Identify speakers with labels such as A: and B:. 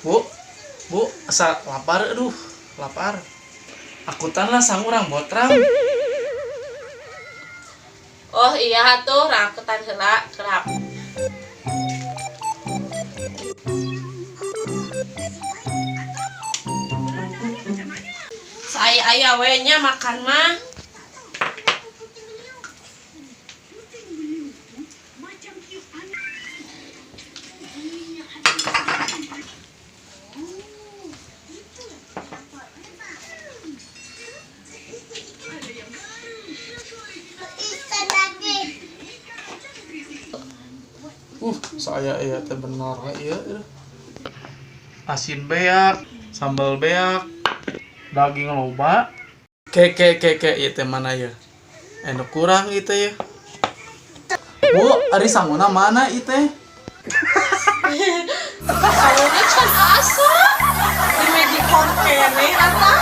A: Bu, Bu, asa lapar, aduh, lapar. Akutan lah sangu urang botrang.
B: Oh iya tuh, rakutan heula kerap. Saya aya we nya makan mah.
A: Saya iya teh bener we ieu. Asin beak, sambal beak, daging loba. Ke ke ke ke ieu teh mana ya? Anu kurang ieu teh ya. Bu, ari sanguna mana ieu teh?
B: Sanguna can asa. Di Magicom keneh atuh.